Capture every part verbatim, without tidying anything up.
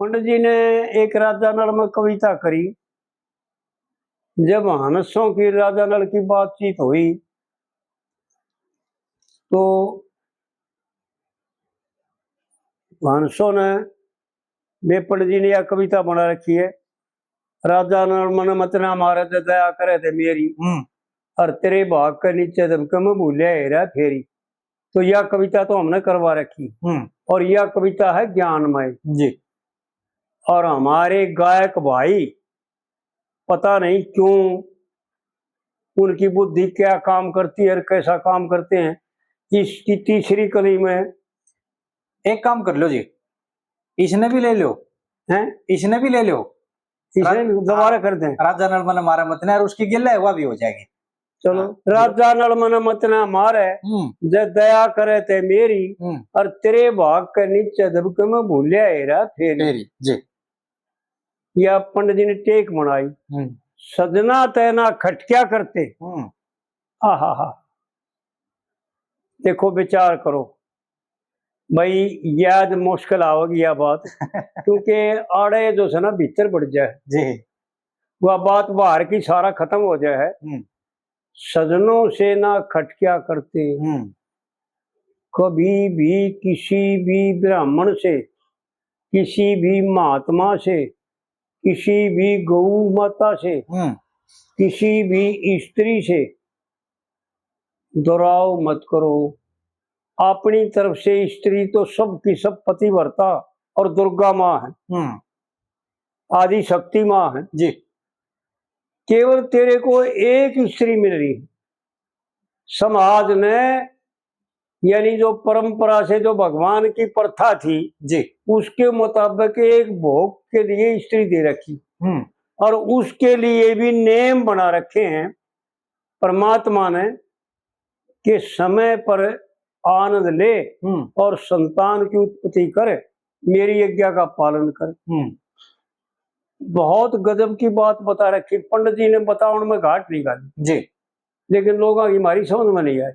पंडित जी ने एक राजा नल में कविता करी। जब हंसों की राजा नल की बातचीत हुई तो हंसों ने, वे पंडित जी ने यह कविता बना रखी है, राजा नल मन मत ना मारे, जे दया करे ते मेरी, हम्म। और तेरे भाग के नीचे दबके में भूलिया हेरा फेरी। तो यह कविता तो हमने करवा रखी। हम्म। और यह कविता है ज्ञानमय। जी। और हमारे गायक भाई पता नहीं क्यों उनकी बुद्धि क्या काम करती है और कैसा काम करते हैं। इसकी तीसरी कली में एक काम कर लो जी, इसने भी ले लो। हैं? इसने भी ले लो। इसने रा-, भी दोबारा हाँ, कर दें। राजा नल मन मारे मत ना, और उसकी गिल्ला है, वह भी हो जाएगी। चलो, हाँ, राजा नल मन मत ना मारे, हम्म। जे दया करे ते मेरी, हम्म। और तेरे भाग के नीचे दबके में भूलिया हेरा फेरी। फेरी, जी। या पंडित जी ने टेक बनाई। हम्म। सजना तै ना खटक्या करते। हम्म। आहा हा। देखो, विचार करो भाई, याद मुश्किल आओगी यह बात, क्योंकि आड़े जो से ना भीतर बढ़ जाए, जी। वह बात बाहर की सारा खत्म हो जाए है। हम्म। सजनों से ना खटक्या करते। हम्म। कभी भी किसी भी ब्राह्मण से, किसी भी महात्मा से, किसी भी गौ माता से, हम्म। किसी भी स्त्री से दुराव मत करो। अपनी तरफ से स्त्री तो सब की सब पतिव्रता और दुर्गा माँ है, हम्म। आदि शक्ति माँ है। जी। केवल तेरे को एक स्त्री मिल रही है। समाज ने, यानी जो परंपरा से जो भगवान की प्रथा थी, जी। उसके मुताबिक एक भोग के लिए स्त्री दे रखी, हम्म। और उसके लिए भी नियम बना रखे हैं परमात्मा ने कि समय पर आनंद ले, हम्म। और संतान की उत्पत्ति कर, मेरी आज्ञा का पालन कर। हम्म। बहुत गजब की बात बता रखी पंडित जी ने, बतावन में घाट नहीं घाली। जी। लेकिन लोगों की हमारी समझ में नहीं आई।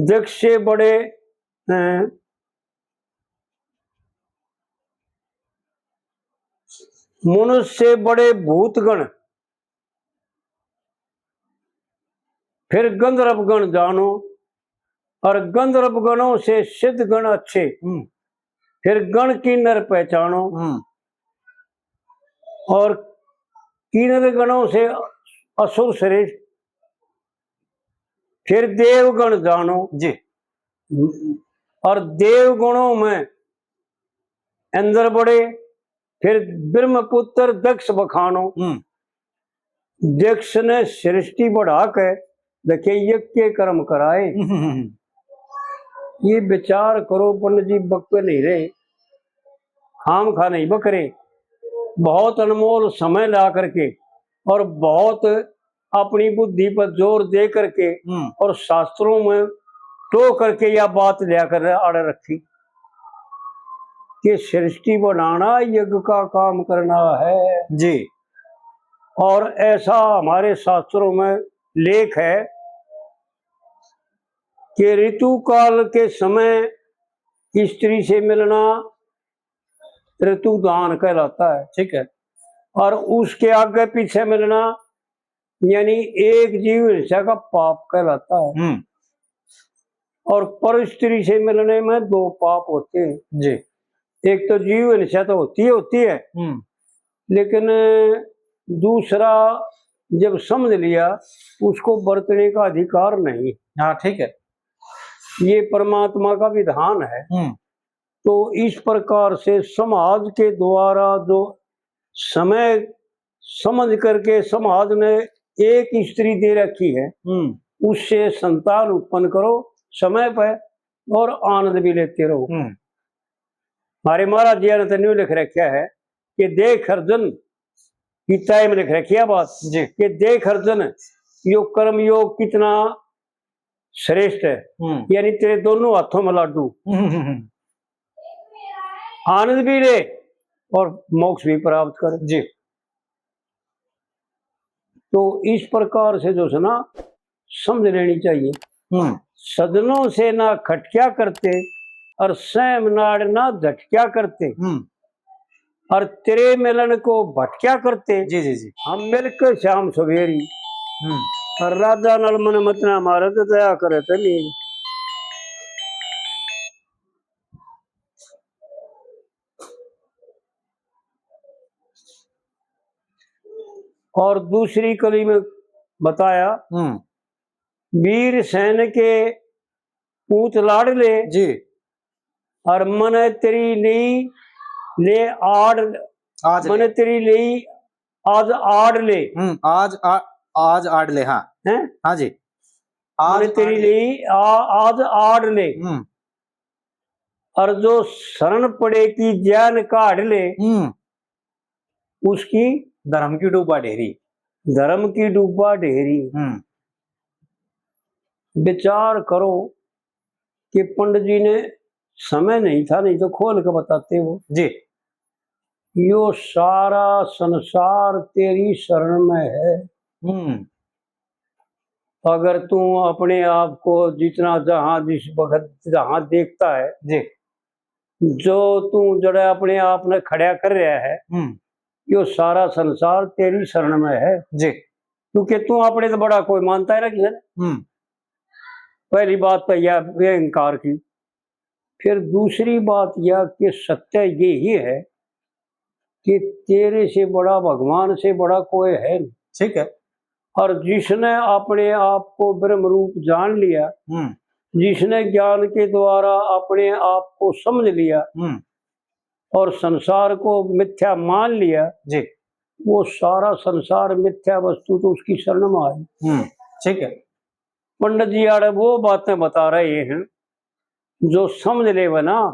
दक्ष से बड़े, अ, मनुष्य से बड़े भूतगण, फिर गंधर्व गण जानो, और गंधर्व गणों से सिद्ध गण अच्छे, हम्म। फिर गण किन्नर पहचानो, हम्म। और किन्नर गणों से असुर श्रेष्ठ, फिर देवगण जानो। जी। और देवगणों में इंद्र बड़े, फिर ब्रह्मपुत्र दक्ष बखानो। हम्म। दक्ष ने सृष्टि बढ़ा के देखे ये के कर्म कराए। हम्म। ये विचार करो, पंडित जी बकवे नहीं रहे, खाम खा नहीं बकरे, बहुत अनमोल समय ला करके और बहुत अपनी बुद्धि पर जोर दे करके, हम्म। और शास्त्रों में टो करके यह बात लिया कर आड़े रखी कि सृष्टि बनाना यज्ञ का काम करना है। जी। और ऐसा हमारे शास्त्रों में लेख है कि ऋतु काल के समय स्त्री से मिलना ऋतु दान कहलाता है। ठीक है। और उसके आगे पीछे मिलना यानी एक जीव हिंसा का पाप कहलाता है। हम्म। और पर स्त्री से मिलने में दो पाप होते हैं। जी। एक तो जीव हिंसा तो होती ही होती है, हम्म। लेकिन दूसरा जब समझ लिया, उसको बरतने का अधिकार नहीं। हाँ, ठीक है। ये परमात्मा का विधान है। हम्म। तो इस प्रकार से समाज के द्वारा जो समय समझ करके समाज ने एक स्त्री दे रखी है, हम्म। उससे संतान उत्पन्न करो समय पे और आनंद भी लेते रहो। हम्म। हमारे महाराज जी ने तो न्यू लिख रखा है कि देख अर्जुन, गीता में लिख रखी है बात, जी। कि देख अर्जुन, यो कर्म योग कितना श्रेष्ठ है, हम्म। यानी तेरे दोनों हाथों में लाडू, हम्म, हम्म, हम्म। आनंद भी ले और मोक्ष भी प्राप्त कर। जी। तो इस प्रकार से जो है ना, समझ लेनी चाहिए। हम्म। सजनों से ना खटक्या करते, और सहम नाड़ ना झटक्या करते, हम्म। और तेरे मिलन को भटक्या करते। जी, जी, जी। हम मिलके शाम सवेरी। हम्म। और राजा नल मन मत ना मारे तो दया करे ते नहीं। और दूसरी कली में बताया, हम्म। वीर सैन के पूत लाडले, जी। और मने तेरी ली ले आड़, आज ले। मने तेरी ली आज आड़ ले। हम्म, आज आ-, आज आड़ ले, हाँ। हैं? हाँ जी। आज मने तेरी आड़ ले। ली आ-, आज आड़ ले। हम्म। और जो शरण पड़े की जान काढ़ ले, हम्म। उसकी धर्म की डूबा ढेरी। धर्म की डूबा ढेरी। हम्म। विचार करो कि पंडित जी ने समय नहीं था, नहीं तो खोल के बताते वो। जी। यो सारा संसार तेरी शरण में है। हम्म। अगर तू अपने आप को जितना जहां जिस वक्त जहां देखता है, जी। जो तू जड़ा अपने आप ने खड़ा कर रहा है, हम्म। यो सारा संसार तेरी शरण में है। जी। क्योंकि तू अपने तो बड़ा कोई मानता है ना किसी ने। हम्म। पहली बात तो यह, यह इनकार की। फिर दूसरी बात यह कि सत्य यही है कि तेरे से बड़ा, भगवान से बड़ा कोई है नहीं। ठीक है। और जिसने अपने आप को ब्रह्म रूप जान लिया, हम्म। जिसने ज्ञान के द्वारा अपने आप को समझ लिया, हम्म। और संसार को मिथ्या मान लिया, जी। वो सारा संसार मिथ्या वस्तु तो उसकी शरण में आई। हम्म, ठीक है। पंडित जी आड़े वो बातें बता रहे हैं, जो समझ लेवे ना,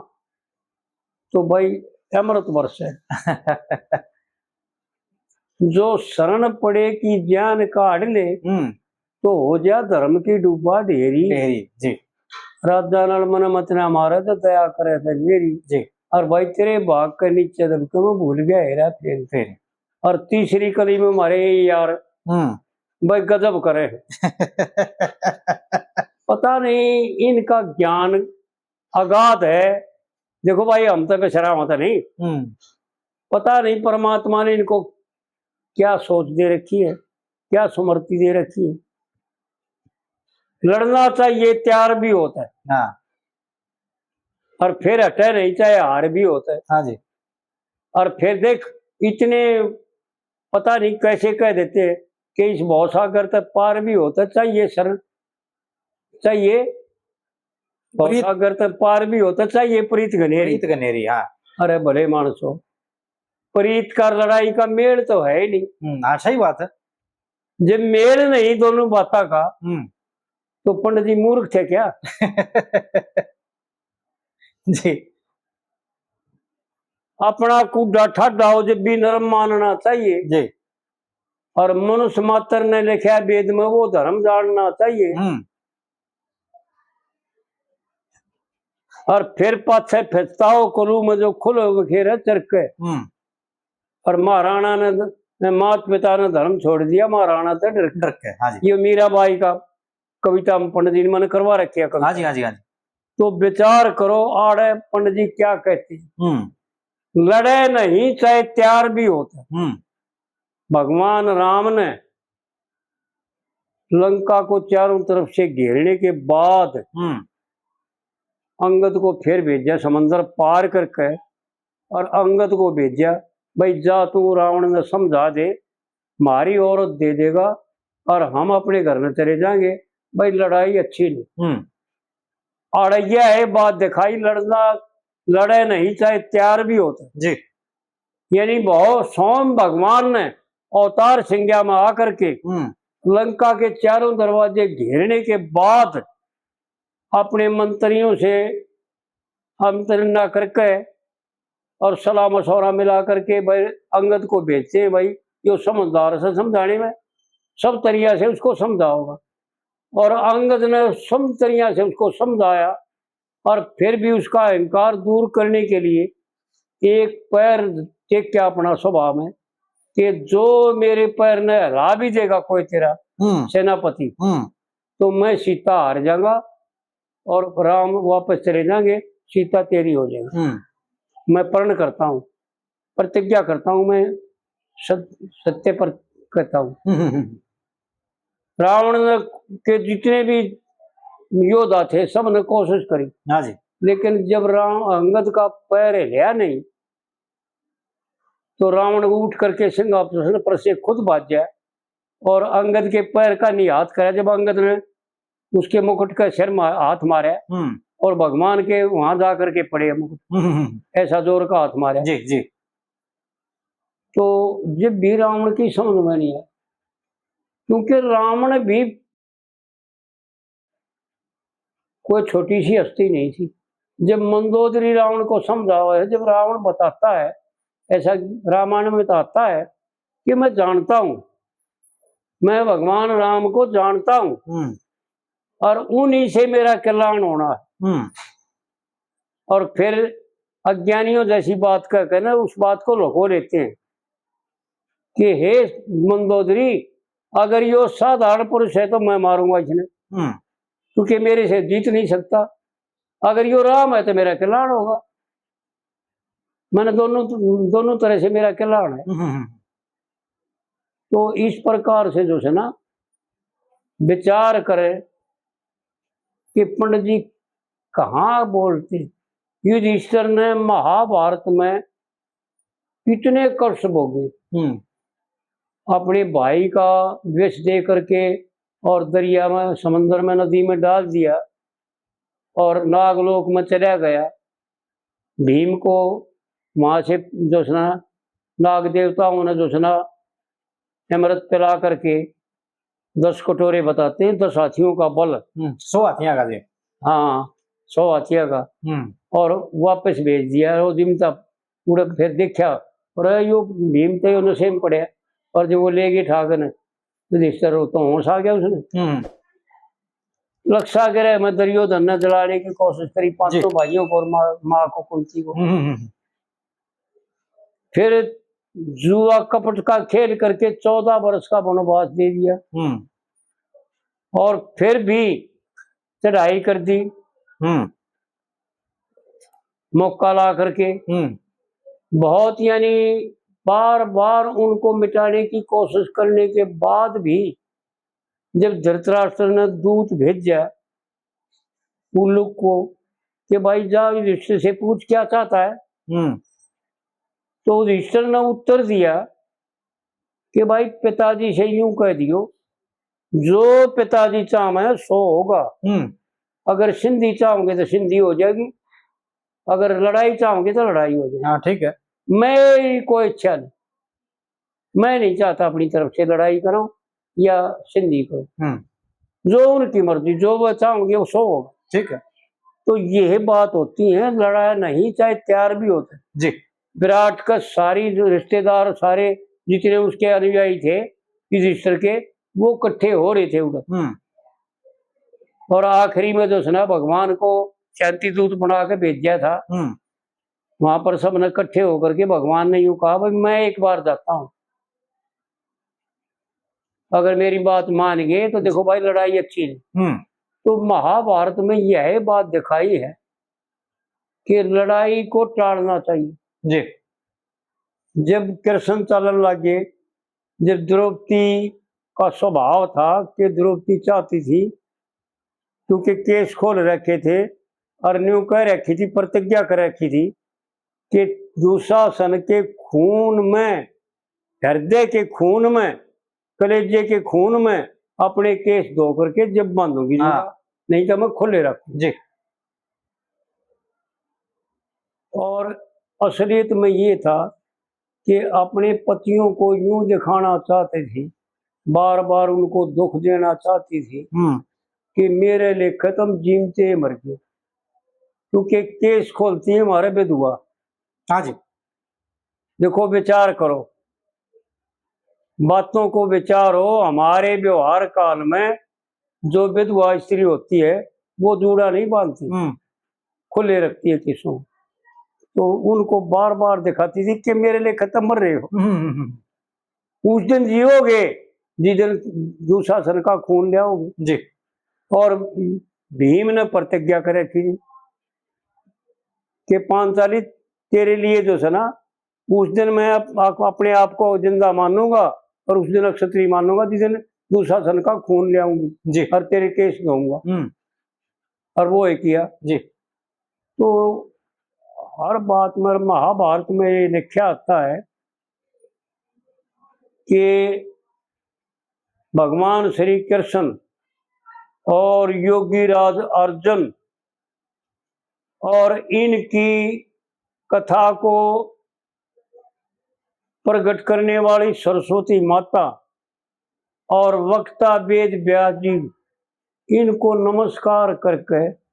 तो भाई अमृत बरसे। जो शरण पड़े की ज्ञान काढ़ ले, हम्म। तो हो जा धर्म की डूबा ढेरी। ढेरी, जी। राजा नल मन मत ना मारे तो दया करे ते मेरी। जी। और भाई तेरे भाग के नीचे दबके मैं भूल गया हेरा फेरी। फेरी। और तीसरी कली में मारे ये यार, हम्म। भाई गजब करे। पता नहीं इनका ज्ञान अगाध है। देखो भाई, हम तो बेशरम होते नहीं। हम्म। पता नहीं परमात्मा ने इनको क्या सोच दे रखी है, क्या स्मृति दे रखी है। लड़ना चाहिए, तैयार भी होता है। हाँ। और फिर हटे नहीं, चाहे हार भी होता है। हाँ जी। और फिर देख, इतने पता नहीं कैसे कह देते हैं कि इस भवसागर तक पार भी होता, चाहिए शरण, चाहिए प्रीत भवसागर तक पार भी होता, चाहिए प्रीत घनेरी। प्रीत घनेरी, हाँ। अरे भले मानसो, प्रीत का लड़ाई का मेल तो है ही नहीं। हम्म, हाँ, सही बात है। जब मेल नहीं दोनों बातों का, हम्म। तो पंडित जी मूर्ख थे क्या? जी। अपना कूड़ा ठाडा हो जब भी नरम मानना चाहिए। जी। और मनुष्य मात्र ने लिखा वेद में वो धर्म जानना चाहिए। हम्म। और फिर पाछे पछताओ कलू में जो खुले बखेरे चरके। हम्म। और महाराणा ने, ने मात पिता ने धर्म छोड़ दिया, महाराणा तो डर के। डर के, हाँ जी। ये मीराबाई का कविता में पंडित जी ने मैंने करवा रखी है कविता। हाँ जी, हाँ जी, हाँ जी। तो विचार करो, आड़े पंडित जी क्या कहते हैं। हम्म। लड़े नहीं चाहे तैयार भी होते। हम्म। भगवान राम ने लंका को चारों तरफ से घेरने के बाद हम्म। अंगद को फिर भेजा समंदर पार करके, और अंगद को भेजा, भाई जा तू रावण ने समझा दे, म्हारी औरत दे देगा और हम अपने घर में चले जाएंगे। भाई लड़ाई अच्छी नहीं। हम्म। आड़े यह है बात दिखाई, लड़ना, लड़े नहीं चाहे तैयार भी होते। जी। यानी भाव सोम भगवान ने अवतार संज्ञा में आकर के हम्म। लंका के चारों दरवाजे घेरने के बाद अपने मंत्रियों से आमंत्रण ना करके और सलाह मशवरा मिला करके भाई अंगद को भेजते हैं, भाई यो समझदार से समझाने में, सब तरिया से उसको समझाओगा। और अंगद ने सब तरिया से उसको समझाया और फिर भी उसका अहंकार दूर करने के लिए एक पैर टेक्या अपना सभा में कि जो मेरे पैर ने हरा भी देगा कोई तेरा हम्म। सेनापति, हम्म। तो मैं सीता हार जाऊंगा और राम वापस चले जाएंगे। सीता तेरी हो जाएगी। हम्म। मैं प्रण करता हूँ, प्रतिज्ञा करता हूँ, मैं सत-, सत्य पर कहता हूँ। हम्म, हम्म, हम्म। रावण के जितने भी योद्धा थे, सब ने कोशिश करी। हाँ जी। लेकिन जब राम, अंगद का पैर हिलया नहीं, तो रावण उठ करके सिंहासन पर से खुद भाजा और अंगद के पैर का निहात करा। जब अंगद ने उसके मुकुट के सिर में हाथ मारा हम्म। और भगवान के वहां जा करके पड़े मुकुट, हम्म, हम्म, हम्म। ऐसा जोर का हाथ मारा। जी, जी। तो जब भी रावण की समझ में नहीं है, क्योंकि रावण भी कोई छोटी सी हस्ती नहीं थी। जब मंदोदरी रावण को समझावा है, जब रावण बताता है, ऐसा रामायण में बताता है कि मैं जानता हूं, मैं भगवान राम को जानता हूं हम्म। और उन्हीं से मेरा कल्याण होना है। हम्म। और फिर अज्ञानियों जैसी बात कह के ना उस बात को लुको लेते हैं कि हे मंदोदरी, अगर यो साधारण पुरुष है तो मैं मारूंगा इसने, हम्म। क्योंकि मेरे से जीत नहीं सकता। अगर यो राम है तो मेरा कल्याण होगा, मैंने दोनों, दोनों तरह से मेरा कल्याण है। हम्म, हम्म। तो इस प्रकार से जो है ना विचार करें कि पंडित जी कहाँ बोलते। युधिष्ठिर ने महाभारत में कितने कष्ट भोगे, हम्म। अपने भाई का विष दे करके और दरिया में, समंदर में, नदी में डाल दिया और नागलोक में चला गया। भीम को वहां से जो है ना नाग देवताओं ने जो है ना अमृत पिला करके दस कटोरे बताते हैं, दस हाथियों का बल। हम्म, सौ हाथियों का जी। हाँ, सौ हाथियों का। हम्म। और वापस भेज दिया। और जिमता उड़े फिर देखा, और यो भीम तो यो नशे में पड़े। और जब वो ले गए ठाकन, युधिष्ठिर तो होश आ गया उसने। हम्म। लक्षागृह में दुर्योधन ने जलाने की कोशिश करी, पांचों जी। भाइयों को और माँ, माँ को, कुंती को। हम्म, हम्म, हम्म। फिर जुआ कपट का खेल करके चौदह वर्ष का वनवास दे दिया। हम्म। और फिर भी चढ़ाई कर दी। हम्म। मौका ला करके हम्म। बहुत, यानी बार बार उनको मिटाने की कोशिश करने के बाद भी जब धृतराष्ट्र ने दूत भेजा उल्लूक को कि भाई जा युधिष्ठिर से पूछ क्या चाहता है, हम्म। तो युधिष्ठिर ने उत्तर दिया कि भाई पिताजी से यूं कह दियो, जो पिताजी चाहें सो होगा। हम्म। अगर सिंधी चाहोगे तो सिंधी हो जाएगी, अगर लड़ाई चाहोगे तो लड़ाई हो जाएगी। हाँ, ठीक है। मेरी कोई इच्छा नहीं, मैं नहीं चाहता अपनी तरफ से लड़ाई करो या सिंधी करो। हम्म। जो उनकी मर्जी, जो वो चाहोगे वो सो होगा। ठीक है। तो यह बात होती है, लड़ा नहीं चाहे तैयार भी होते हैं। जी। विराट का सारी जो रिश्तेदार, सारे जितने उसके अनुयायी थे युधिष्ठिर के, वो इकट्ठे हो रहे थे उधर। हम्म। और आखिरी में जो है ना भगवान को शांति दूत बना के भेजा था, हम्म। वहां पर सबने इकट्ठे होकर के भगवान ने यूं कहा, भाई मैं एक बार जाता हूं, अगर मेरी बात मान गए तो देखो भाई लड़ाई अच्छी नहीं। हम्म। तो महाभारत में यह बात दिखाई है कि लड़ाई को टालना चाहिए। जी। जब कृष्ण चलन लगे, जब द्रौपदी का स्वभाव था कि द्रौपदी चाहती थी, क्योंकि केस खोल रखे थे और न्यू कह रखी थी, प्रतिज्ञा कर रखी थी कि दुशासन के खून में, हृदय के खून में, कलेजे के खून में अपने केस धो करके जब बांधूंगी हाँ। जूड़ा, नहीं तो मैं खुले रखूं। जी। और असलियत में ये था कि अपने पतियों को यूं दिखाना चाहती थी, बार बार उनको दुख देना चाहती थी हम्म। कि मेरे लेखे तुम जीमते मर गए, क्योंकि केस खोलती है हमारे विधवा। हाँ जी। देखो, विचार करो, बातों को विचारो। हमारे व्यवहार काल में जो विधवा स्त्री होती है, वो जूड़ा नहीं बांधती, हम्म। खुले रखती है केसों। तो उनको बार बार दिखाती थी कि मेरे लिए खत्म मर रहे हो। हम्म, हम्म, हम्म। उस दिन जियोगे जिस दिन दुशासन का खून लियाओगे। जी। और भीम ने प्रतिज्ञा कर रखी थी, कि पांचाली, तेरे लिए जो है ना, उस दिन मैं अप-, आप-, अपने आप को जिंदा मानूंगा और उस दिन अक्षत्री मानूंगा जिस दिन दुशासन का खून ले आऊंगी जी। और तेरे केस धोऊंगा। हम्म। और वो ही किया। जी। तो हर बात में, महाभारत में ये लिखा आता है कि भगवान श्री कृष्ण और योगी राज अर्जुन और इनकी कथा को प्रकट करने वाली सरस्वती माता और वक्ता वेद व्यास जी, इनको नमस्कार करके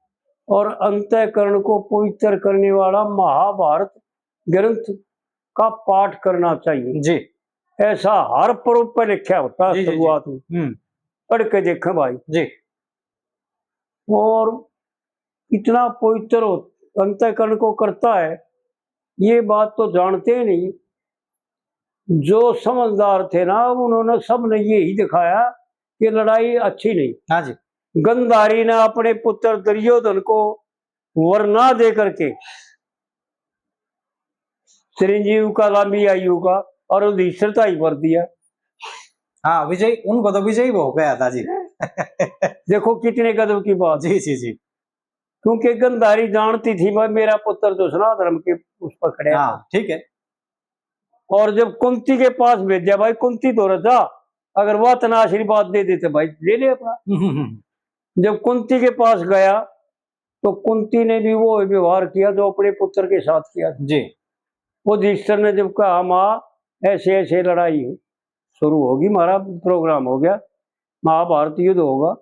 और अंतःकरण को पवित्र करने वाला महाभारत ग्रंथ का पाठ करना चाहिए। जी। ऐसा हर पर्व पर लिखा होता है जी, जी, जी। शुरुआत में। हम्म। पढ़ के देखें भाई। जी। और इतना पवित्र हो, अंतःकरण को करता है, ये बात तो जानते ही नहीं। जो समझदार थे ना, उन्होंने, सबने यही दिखाया कि लड़ाई अच्छी नहीं। हाँ जी। गंधारी ने अपने पुत्र दुर्योधन को वर ना दे करके चिरंजीव का, लंबी आयु का, और युधिष्ठिर का ही वर दिया। हाँ, विजय, उनको तो विजय वो गया था जी। देखो कितने गजब की बात। जी, जी, जी। क्योंकि गंधारी जानती थी, भाई, मेरा पुत्र जो सनातन धर्म के उस पर खड़े हैं। हाँ, ठीक है। और जब कुंती के पास भेजा, भाई, कुंती धोरे जा, अगर वह तना आशीर्वाद दे देते, भाई, ले ले अपना। हम्म, हम्म, हम्म। जब कुंती के पास गया, तो कुंती ने भी वो व्यवहार किया जो अपने पुत्र के साथ किया। जी। वो युधिष्ठिर ने जब कहा, "माँ, ऐसे ऐसे लड़ाई शुरू होगी, हमारा प्रोग्राम हो गया, महाभारत युद्ध होगा,"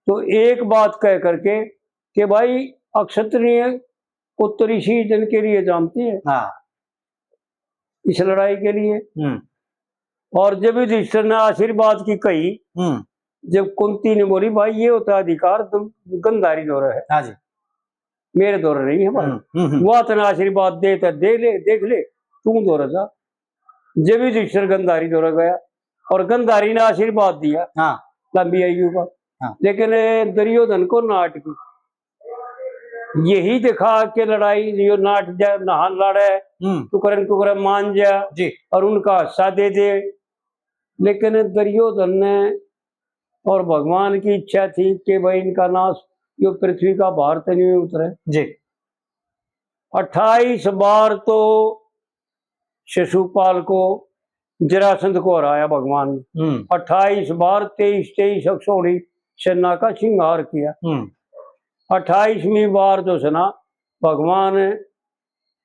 तो एक बात कह करके कि भाई, अक्षत्रिय पुत्र इसी जन के लिए जानती है, हाँ। इस लड़ाई के लिए। हम्म। और जब युधिष्ठिर ने आशीर्वाद की कही, हम्म। जब कुंती ने बोली, "भाई, ये होता अधिकार तुम गंधारी धोरे है, हाँ जी। मेरे धोरे नहीं है भाई।" हम्म, हम्म, हम्म। वह तना आशीर्वाद दे तो दे ले, देख ले, तू धोरे जा। जब युधिष्ठिर गंधारी धोरे गया और गंधारी ने आशीर्वाद दिया, हाँ। लंबी आयु का। हाँ। लेकिन दुर्योधन को नाटकी यही दिखा के लड़ाई, यो नाट जा, नहान लड़े, हम्म। टुकड़न टुकड़े मान जा जी। और उनका हिस्सा दे दे। लेकिन दुर्योधन ने, और भगवान की इच्छा थी कि भाई, इनका नाश, यो पृथ्वी का भार तो नहीं उतरे जी। अट्ठाईस बार तो शिशुपाल को, जरासंध को हराया भगवान ने। हम्म। अट्ठाईस बार, तेईस, तेईस अक्षौणी सेना का संहार किया। हम्म। अट्ठाईसवीं बार जो है ना, भगवान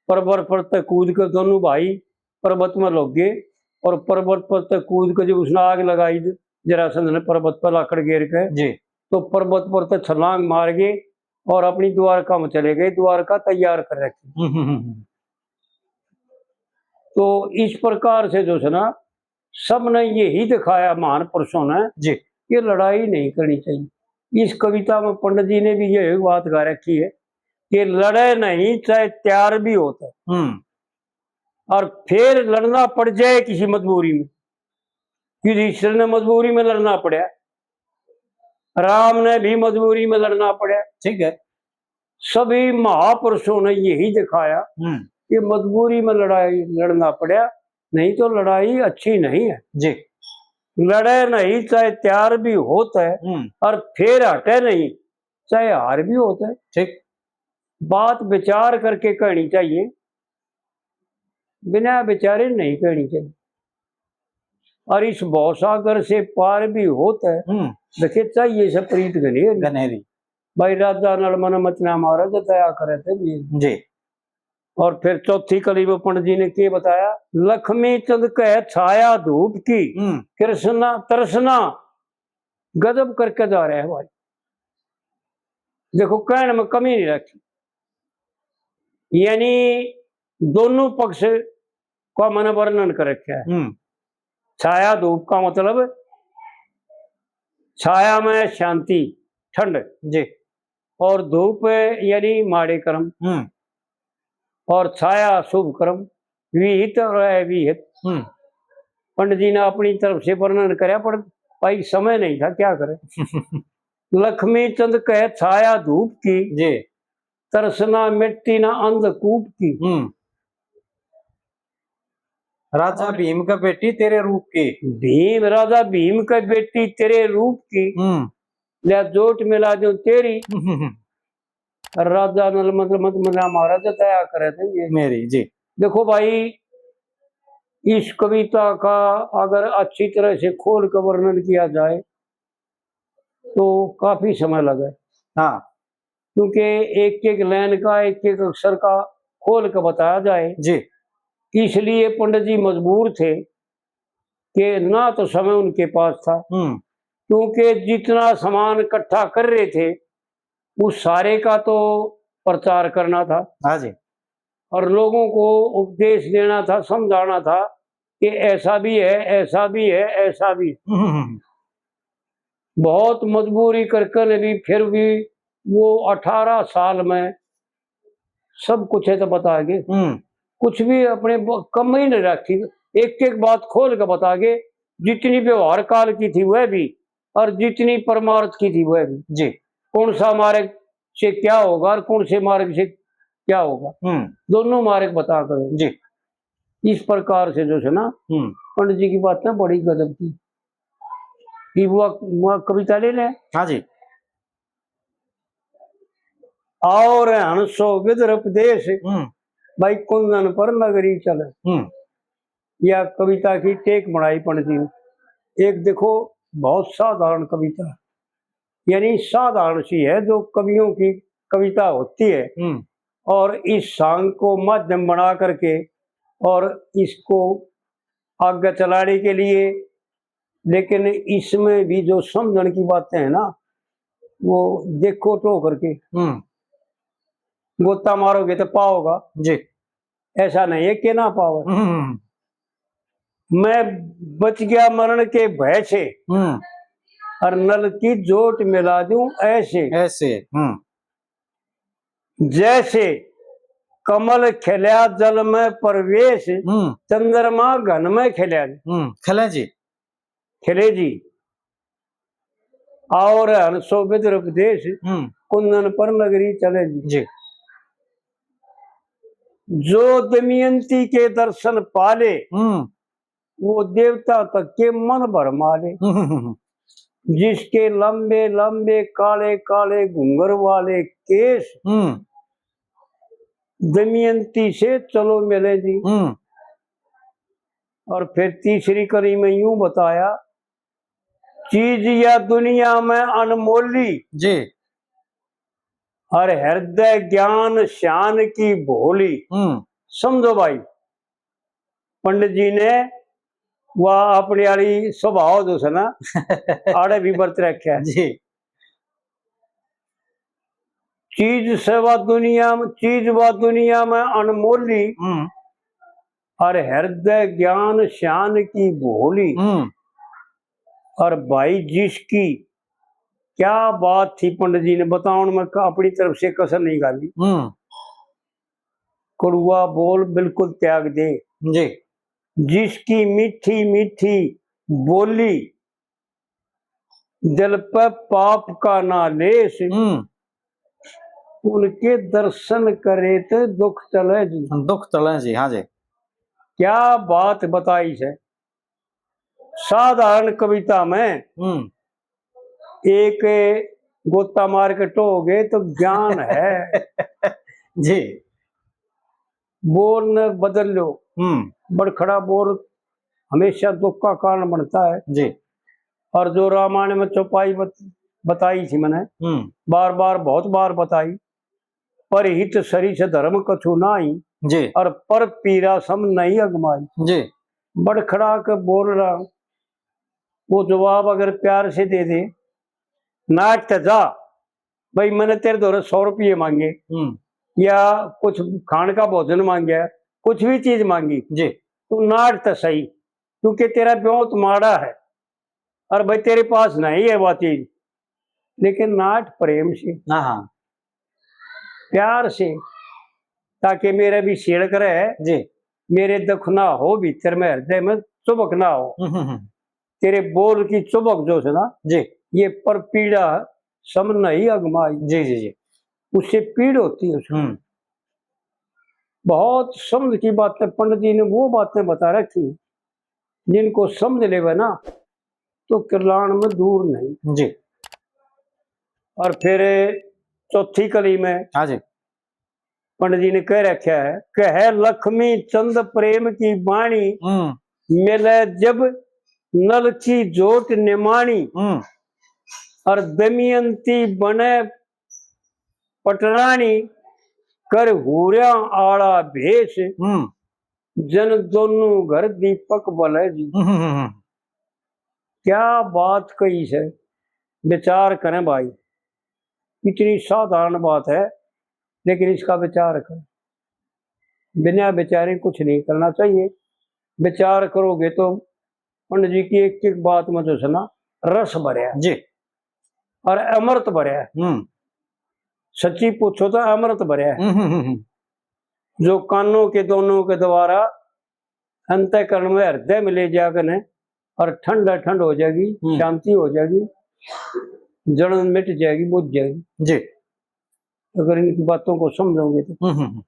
पर्वत पर तक कूद के दोनों भाई पर्वत में लग गए और पर्वत पर तक कूद के जब उसने आग लगाई, जरासंध ने पर्वत पर लाकड़ गेर के, जी। तो पर्वत पर तक छलांग मार गए और अपनी द्वारका में चले गए, द्वारका तैयार कर रखी। हम्म, हम्म, हम्म। तो इस प्रकार से जो है ना, सबने यही दिखाया महान पुरुषों ने जी। कि लड़ाई नहीं करनी चाहिए। इस कविता में पंडित जी ने भी यही बात गा रखी है कि लड़े नहीं चाहे तैयार भी होते, हम्म। और फिर लड़ना पड़ जाए किसी मजबूरी में। युधिष्ठिर ने मजबूरी में लड़ना पड़ा, राम ने भी मजबूरी में लड़ना पड़ा। ठीक है। सभी महापुरुषों ने यही दिखाया हम्म। कि मजबूरी में लड़ाई लड़ना पड़ा, नहीं तो लड़ाई अच्छी नहीं है। जी। लड़े नहीं चाहे तैयार भी होता है हम्म। और फिर हटे नहीं चाहे हार भी होता है। ठीक। बात विचार करके कहनी चाहिए, बिना विचारे नहीं कहनी चाहिए। और इस भवसागर से पार भी होता है, हम्म। देखे चाहिए से प्रीत घनेरी। घनेरी। भाई राजा नल मन मत ना मारे, जो दया करे थे वीर। जी। और फिर चौथी कली में पंडित जी ने के बताया, लक्ष्मी चंद कह छाया धूप की, हम्म। कृष्णा तृष्णा गजब करके जा रहे हैं भाई। देखो, कहने में कमी नहीं रखी, यानी दोनों पक्ष का मैंने वर्णन कर रखा है। हम्म। छाया धूप का मतलब छाया में शांति, ठंड। जी। और धूप यानी माड़े कर्म। हम्म। और छाया शुभ कर्म, विहित और अविहित। हम्म। पंडित जी ने अपनी तरफ से वर्णन करया, पर भाई समय नहीं था, क्या करे। लक्ष्मी चंद कह छाया धूप की, जी। तरसना मिटती ना अंधकूप की। हम्म। राजा भीम का बेटी तेरे रूप की। भीम, राजा भीम का बेटी तेरे रूप की, हम्म। ले जोट मिला दूं तेरी। हम्म। राजा नल मतलब मत मिला महाराज, दया करे थे ये। मेरी जी। देखो भाई, इस कविता का अगर अच्छी तरह से खोल कर वर्णन किया जाए तो काफी समय लगे, हाँ। क्योंकि एक एक लाइन का, एक एक अक्षर का खोल कर बताया जाए, जी। इसलिए पंडित जी मजबूर थे कि ना तो समय उनके पास था, हम्म। क्योंकि जितना सामान इकट्ठा कर रहे थे, उस सारे का तो प्रचार करना था हाँ जी। और लोगों को उपदेश देना था, समझाना था कि ऐसा भी है, ऐसा भी है, ऐसा भी। हम्म, हम्म, हम्म। बहुत मजबूरी करके ने भी, फिर भी वो अठारह साल में सब कुछ है तो बता गए, हम्म। कुछ भी अपने ब-, कम ही नहीं रखी, एक एक बात खोल के बता गए, जितनी व्यवहार काल की थी वह भी, और जितनी परमार्थ की थी वह भी। जी। कौन सा मार्ग से क्या होगा और कौन से मार्ग से क्या होगा, हम्म। दोनों मार्ग बता कर। जी। इस प्रकार से जो है ना, हम्म। पंडित जी की बातें बड़ी गजब की। कि वो, वो कविता ले ले। हाँ जी। और हंसो विदर्भ देश, हम्म। भाई कुंदन पर नगरी चले। हम्म। या कविता की टेक बनाई पंडित जी ने। एक देखो, बहुत साधारण कविता, यानी साधारण सी है जो कवियों की कविता होती है, हम्म। और इस सांग को माध्यम बना करके और इसको आगे चलाने के लिए, लेकिन इसमें भी जो समझण की बातें हैं ना, वो देखो तो करके हम्म। गोता मारोगे तो पाओगा, जी। ऐसा नहीं है कि ना पाओ। हम्म। मैं बच गया मरण के भय से, हम्म। और नल की जोट मिला दूं ऐसे, ऐसे। हम्म। जैसे कमल खिल्या जल में प्रवेश, हम्म। चंद्रमा घन में खिल्या। हम्म। खिले जी। खिले जी। और हंसो विदर्भ देश, हम्म। कुंदन पर नगरी चले जी। जी। जो दमयंती के दर्शन पाले, हम्म। वो देवता तक के मन भरमा ले। हम्म। जिसके लंबे लंबे काले काले घुंघर वाले केश, हम्म। दमयंती से चलो मिले जी। हम्म। और फिर तीसरी कली में यूं बताया, चीज या दुनिया में अनमोली, जी। हर हृदय ज्ञान श्यान की भोली। हम्म। समझो भाई, पंडित जी ने वह अपनी आली स्वभाव जो है ना, आड़े भी बरत रखा है। जी। चीज से वा दुनिया में, चीज वा दुनिया में अनमोली, हम्म। और हृदय ज्ञान श्यान की भोली। हम्म। और भाई जिसकी क्या बात थी, पंडित जी ने बतावन में क-, अपनी तरफ से कसर नहीं डाली। हम्म। कड़ुआ बोल बिल्कुल त्याग दे। जी। जिसकी मीठी मीठी बोली, दिल पे पाप का ना लेस, हम्म। उनके दर्शन करे तो दुख टले जी। दुख टले जी, हाँ जी। क्या बात बताई से। साधारण कविता में हम्म। एक गोता मार के टोगे तो ज्ञान है। जी। बोल ने बदल लो। हम्म। बड़खड़ा बोल हमेशा दुख का कारण बनता है। जी। और जो रामायण में चौपाई बत-, बताई थी मैंने, हम्म। बार बार, बहुत बार बताई, पर हित सरिस धर्म कछु नाही, जी। और पर पीरा सम नहीं अगमाई। जी। बड़खड़ा के बोल रहा, वो जवाब अगर प्यार से दे दे, नाट ते जा, भाई मैंने तेरे धोरे सौ रुपये मांगे हम्म। या कुछ खान का भोजन मांगे, कुछ भी चीज मांगी, जी। तू नाट ते सही, क्योंकि तेरा ब्योंत माड़ा है और भाई तेरे पास नहीं है वह चीज, लेकिन नाट प्रेम से, हाँ, हाँ। प्यार से, ताकि मेरा भी सीड़ करे, जी। मेरे दुख ना हो भीतर में, हृदय में चुभक ना हो। हम्म, हम्म, हम्म। तेरे बोल की चुभक जो है ना, जी। ये पर पीड़ा सम नहीं अगमाई। जी, जी, जी। उससे पीड़ होती है उसको। हम्म। बहुत समझ की बातें, पंडित जी ने वो बातें बता रखी, जिनको समझ लेवे ना, तो किरलाण में दूर नहीं। जी। और फिर चौथी कली में हाँ जी। पंडित जी ने कह रखा है, कहे लक्ष्मी चंद प्रेम की बाणी, हम्म। मिले जब नल की जोट निमाणी, हम्म। और दमयंती बने पटराणी, कर हूरिया आला भेष, हम्म। जन दोनों घर दीपक बले जी। हम्म, हम्म, हम्म। क्या बात कही से, विचार करें भाई, इतनी साधारण बात है, लेकिन इसका विचार करें। बिना विचारे कुछ नहीं करना चाहिए। विचार करोगे तो पंडित जी की एक एक बात में जो है ना, रस भरया जी। और अमृत भरया। हम्म। सच्ची पूछो तो अमृत भरया। हम्म, हम्म, हम्म, हम्म। जो कानों के दोनों के द्वारा अंतःकरण में, हृदय में ले जाकर ने और ठंडा ठंड हो जाएगी, हम्म। शांति हो जाएगी, जलन मिट जाएगी, बुझ जाएगी। जी। अगर इनकी बातों को समझोगे तो। हम्म, हम्म, हम्म।